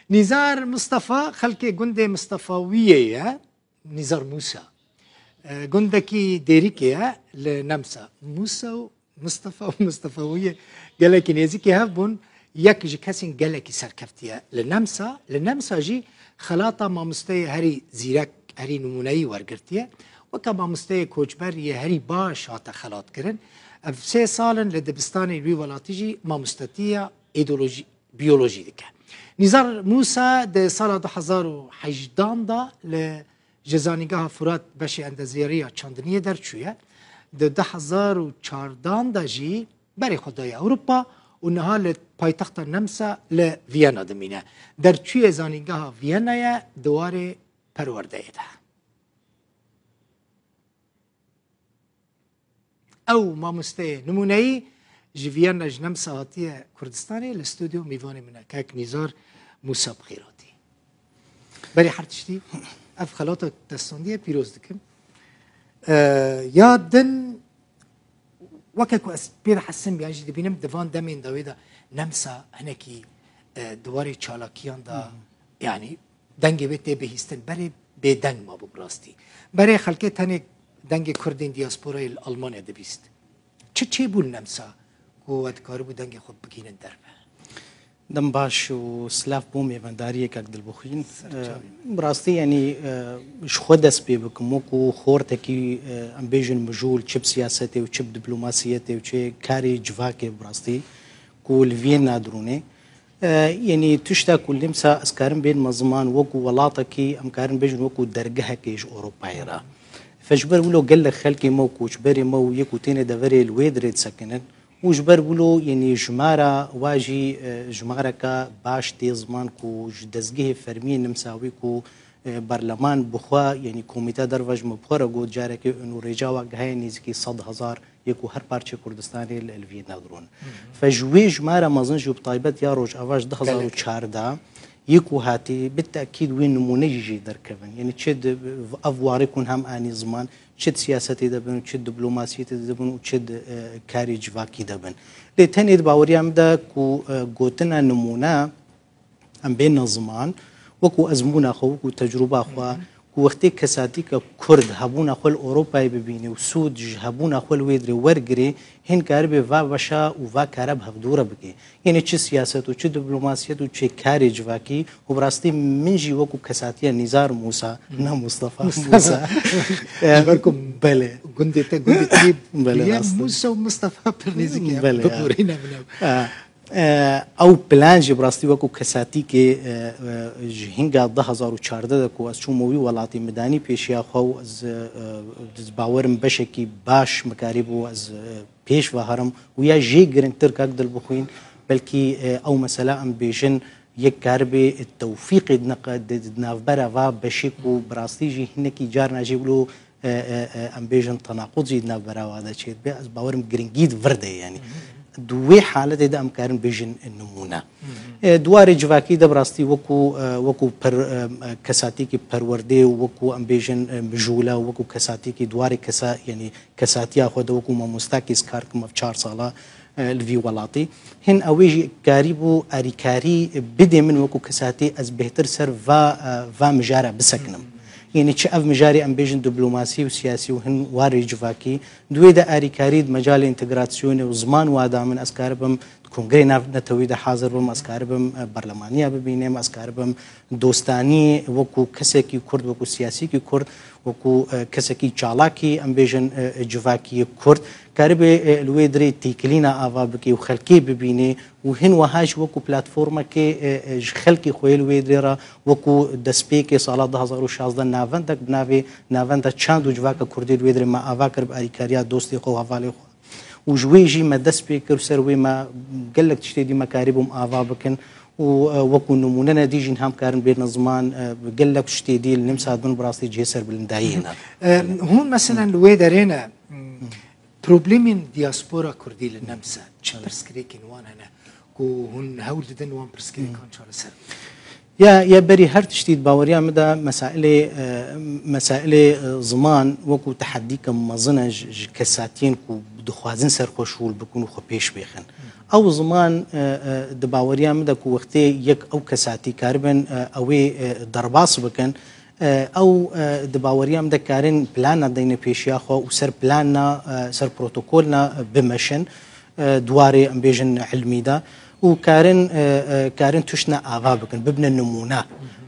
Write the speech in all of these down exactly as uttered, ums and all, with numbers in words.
Nîzar Mistefa xelkê gundê Mistefawiyê ye. Nîzar Mûsa. E, gundekî Dêrikê ye li Nemsa. Mûsa û Mistefa û Mistefawiyê gelekî nêzîkî hev bûn. Yek ji kesên gelekî serkeftî ye li Nemsa. Li Nemsa jî xelata mamosteyê herî zîrek, herî nimûneyî wergirtiye. Weke mamosteyê koçber yê herî baş hate xelatkirin. Ev sê sal in li dibistanê wî welatî jî mamostetiya îdeolojî, biyolojî dike. Nîzar Mûsa di sala du hezar û hejdehan de li ji Zanîngeha Furat beşê endeziyariya çandiniyê derçûye. Di du hezar û çardehan de jî berê xwe daye Ewropa û niha li paytexta Nemsa li Viyana dimîne. Derçûyê Zanîngeha Viyanayê di warê perwerdeyê de. Ew mamosteyê nimûneyî ji Viyana, ji Nemsa hatiye Kurdistanê, li stûdyo mîvanê min e, kek Nîzar Mûsa, bi xêr hatî. Berê her tiştî, ev xelata te standiye pîroz dikim. E, ya din, weke ku ez pê dihesim yan jî dibînim, di van demên dawî de Nemsa hinekî, e, di warê çalakiyan de, yanî dengê wê tê bihîstin. Berê bêdeng mabû bi rastî. Berê xelkê tenê dengê Kurdên diasporayê li Almanya dibîst. Çi çêbû li Nemsa ku we dikaribû dengê xwe bigihînin derve? Dem baş û silav bo mêvendariyê kek Dilbixwîn. Ser çavê. Bi rastî, yanî, e, ji xwe dest pê bikim, wekû xortekî, e, em bêjin mijûl, çi bi siyasetê û çi bi diplomasiyetê û çi karê civakê bi rastî ku li Viyana dirûnê. E, yanî tişta ku Nemsa ez karim bênime ziman, wekû welatekî, em karin bêjin wekû dergehekê ji Ewropayê re. Fe ji ber wilo gelek xelkê me û koçberê me û yê ku têne deverê li wê dirê disekinin û ji ber wilo, yanî jimara wa jî, e, jimareke baş tê ziman ku ji dezgehê fermiyê Nemsa wî ku, e, berleman bi xwe, yanî komîte derve ji me bi xwe re got, carekê û rêca wa gihaye nêzîkî sed hezar yê ku her parçeyê Kurdistanê li, li Viyana dirûn. Fe ji wê jimara mezin jî û bi taybet ya Rojava ji du hezar û çardeh yê ku hatî, bi tekîd wê nimûneyî jî derkevin. Yanî çi di, ev warê ku hem anî ziman, çi di siyasetê de bin, çi di diplomasiyetê de bin û çi di, e, karê civakî de bin. Lê tenê di baweriya min de ku, e, gotina nimûne, em bêne ziman, wekû ezmûna xwe, wekû tecrûba xwe, ku wextê kesatîka Kurd hebûna xwe li Ewropayê bibîne û sûd ji hebûna xwe li wê dirê wergirê, hîn karibê va beşa û va kara bi hevdû re bike. Yanî çi siyaset û çi diplomasiyet û çi karê civakî û bi rastî min jî wekû kesatiya Nîzar Mûsa, ne Mustafa, Mustafa. Mûsa. Ji ber ku belê. Gundê te, gundê te Belê, biriye rast e. Mûsa û Mustafa pir nêzîk e. Belê, ya. Biborîne min ew. E, E, ew plan jî bi rastî wekû kesatîkê, e, e, ji hînga du hezar û çardeh de ku ez çûme wî welatî, min danî pêşiya xwe û ez, e, ez bawerim beşekî baş min karîbû ez, e, pêş ve herim û ya jê giringtir kak Dilbixwîn, belkî, e, ew mesela em bêjin yek karibê tewfîqê di neqe-, di, di navbera va beşê ku bi rastî jî hinekî carna jî wilo e, e, e, em bêjin tenaquz jî di navbera wa de çêdibe, ez bawerim giringî di vir de ye, yanî. Di wê haletê de em karin bêjin nimûne. E, di warê civakî de bi rastî wekû, e, wekû per-, e, e, kesatîkî perwerdê û wekû em bêjin, e, mijûle û wekû kesatîkî di warê kesa-, yanî kesatiya xwe de wekû mamostakî ez kar dikim ev çar sala, e, li vî welatî. Hin ew ê jî karîbû alîkarî bidê min wekû kesatî ez bêhtir ser va, e, va mijara bisekinim. Yanî çi ev mijarê em bêjin diplomasî û siyasî û hin warê civakî, di wê de alîkarî di mecalê întegrasyonê û ziman wa da min ez karibim di kongreyê navnetewî de hazir bim, ez karibim, e, berlemaniya bibînim, ez karibim dostanî wekû kesekî Kurd, wekû siyasîkî Kurd, wekû, e, kesekî çalakî, em bêjin, e, e, civakî Kurd, karibe, e, li wê dirê têkilîna ava bike û xelkê bibîne û hin wiha jî wekû platformekê, e, e, ji xelkê xwe yê li wê dirê re wekû destpêkê sala du hezar û şazdeh navendek bi navê Navenda Çand û Civaka Kurdî li wê dirê me ava kir bi alîkariya dostê xwe û hevalê xwe. Û ji wê jî me dest pê kir û ser wê me gelek tiştê dî me karîbûm ava bikin û, e, wekû nimûne ne dî jî niha em karin bêrine ziman, e, gelek tiştê dî li Nemsa dibin bi rastî cihê serbilindayî ne. E, hûn meselen li wê derê ne, m, problemên diaspora kurdî li Nemsa çi pirsgirêkên wan hene ku hûn hewl didin wan pirsgirêkan çareser bikin? Ya, ya berî her tiştî di baweriya min de mesailê, e, mesailê, e, ziman wekû tehedîke mezin e ji, ji kesatiyên ku dixwazin ser xwe şûl bikin û xwe pêş bêxin. Ew ziman, e, e, di baweriya min de ku wextê yek ew kesatî karibin, e, ewê, e, derbas bikin, e, ew, e, di baweriya min de karin plana deyne pêşiya xwe û ser plana, e, ser protokolna, e, bimeşin, e, di warê, em bêjin, ilmî de û karin, e, e, karin tiştna ava bikin, bibine nimûne.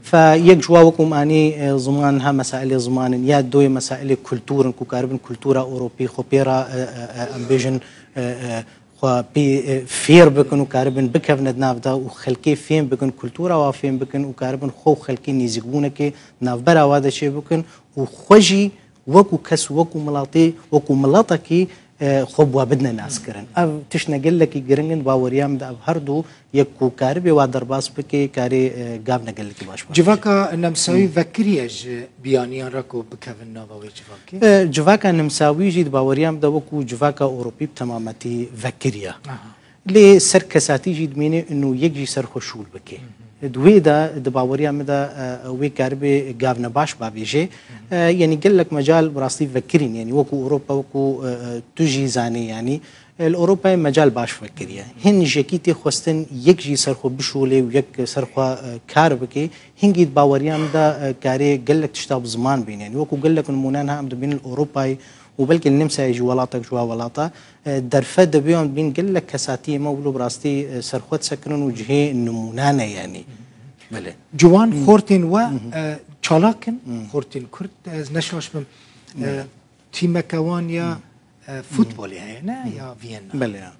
Fe yek ji wa wekû em anî, e, ziman, ha mesailê ziman in, ya doyê mesailê kultur in ku karibin kultura Ewropî xwe pê re, e, e, e, em bêjin, e, e, xwe pê, e, fêr bikin û karibin bikevine di nav de û xelkê fêm bikin, kultura wa fêm bikin û karibin xwe û xelkê nêzîkbûnekê navbera wa de çê bikin û xwe jî wekû kes, wekû milatê, wekû miletekî, e, xwe bi we bidine naskirin. Ev tiştine gelekî giring in, baweriya min de ev her du yek ku karibê wa derbas bike, karê, e, gavne gelekî baş baş bike. Civaka nemsawî vekiriye ji biyaniyan re ku bikevin nava wê civakê? E, civaka nemsawî jî di baweriya min de wekû civaka Ewropî bi temametî vekiriye. Aha. Lê ser kesatî jî dimîne û yek jî ser xwe şûl bike. Di wê de, di baweriya min de, e, wê karibê gavne baş bavêje. E, yanî gelek mecal bi rastî vekirîn, yanî wekû Ewropa, wekû, e, e, tu jî zanî, yanî, e, li Ewropayê mecal baş vekiriye. Hin jekî tê xwestin yek jî ser xwe bişûlê û yek ser xwe, e, kar bike. Hingî di baweriya min de, e, karê gelek tişta bi ziman bîne. Yanî wekû gelek nimûne niha em dibînin li Ewropayê û belkî li Nimsayê jî welatek ji wa welata, e, derfet de bêyan bîn gelek kesatiyê me wilo bi rastî, e, serxwe disekirin û cihê nimûnan e yanî. Belê. Ciwan xortên we, e, çalak in, xortên Kurd, ez ne şaş bim, e, tîmeke wan ya, e, futbolê heye, ne? Ya Viyena. Belê ya.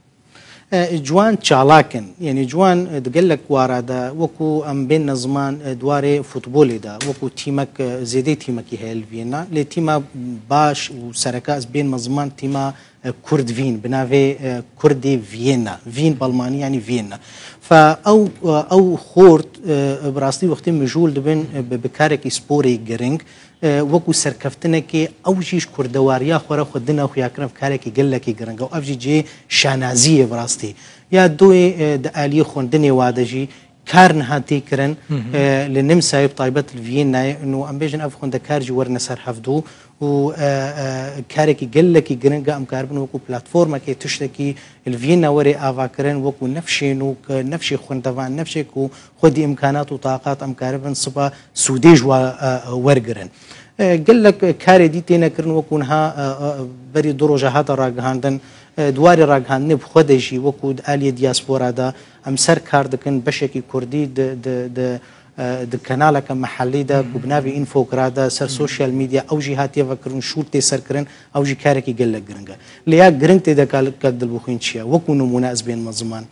E, ciwan çalak in. Yanî ciwan, e, di gelek wara de wekû em bên ziman, e, di warê futbolê de, wekû tîmek, e, zêdê tîmekî heye li Viyena. Lê tîma baş û sereke ez bên ziman tîma e, Kurd Vîn, bi navê, e, Kurdê Viyena. Vîn bi almanî yanî Viyena. Fe ew, e, ew xort, e, bi rastî wextê mijûl dibin, e, bi, bi karekî sporê giring, e, wekû serkeftinekê ew jî ji kurdewariya xwe re xwe dina xuyakirin, ev karekî gelekî giring e û ev jî cihê şanaziyê bi rastî. Ya doyê, e, di aliyê xwendinê wa de jî, kar niha tê kirin, e, li Nimsayê bi taybet li Viyennayê, û em bêjin ev xwendekar jî werine ser hevdû û, e, e, karekî gelekî giring e, em karibin wekû platformekê tiştekî li Viyena were avakirin, wekû nefşê nû, nefşê xwendevan, nefşê ku xwedî imkanat û taqat em karibin siba sûdê ji wa, e, e, wergirin. E, gelek karê dî têne kirin, wekû niha, e, e, berî du roja hate ragihandin, e, di warê ragihandinê bi xwe de jî wekû di aliyê diaspora de em ser kar dikin, beşekî kurdî di, di, di, e, di kanaleke mehellî de ku bi navê Infokra de ser sosyal medya ew jî hatiye vekirin, şûr tê ser kirin, ew jî karekî gelek giring e. Lê ya giring tê de kal-, kak Dilbixwîn çi ye? Wekû nimûne ez bênme ziman.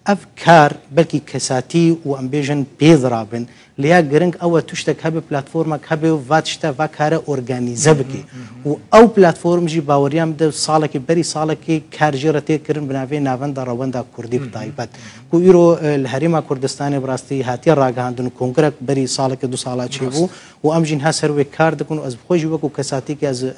Ev kar belkî kesatî û em bêjin pê dirabin, lê ya giring ew e tiştek hebe, platformek hebe û va tişte, va kare organîze bike. Û ew platform jî baweriya min de salekê, berî salekê kar jê re tê kirin bi navê Navenda Rewenda Kurdî bi taybet. Ku îro, e, li Herêma Kurdistanê bi rastî hatiye ragihandin û kongrek berî salekê du sala çêbû û em jî niha ser wê kar dikin û ez bi xwe jî wekû kesatîkê ez, e,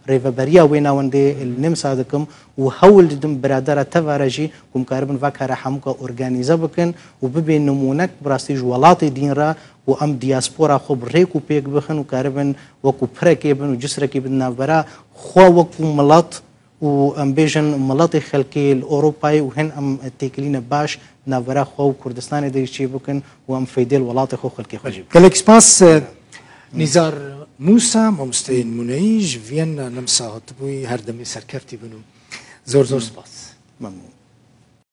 rêveberiya wê navendê li Nimsa dikim û hewl didim biradera teva re jî ku em karibin va kare hemûka organîze bikin û bibê nimûnek bi rastî ji welatê dîn re û em diaspora xwe bi rêk û pêk bixin û karibin wekû pirekê bin û cisrekî bin navbera xwe wekû milet û em bêjin miletê xelkê li Ewropayê û hin em têkilîne baş navbera xwe û Kurdistanê de jî çê bikin û em feydê li welatê xwe û xelkê xwe jî bikin. Gelek spas, e, Nîzar Mûsa, mamosteyên Mûneyî ji Viyena Nemsa hatibûyî, her demê serkeftî bin û zor zor spas. Memnûn.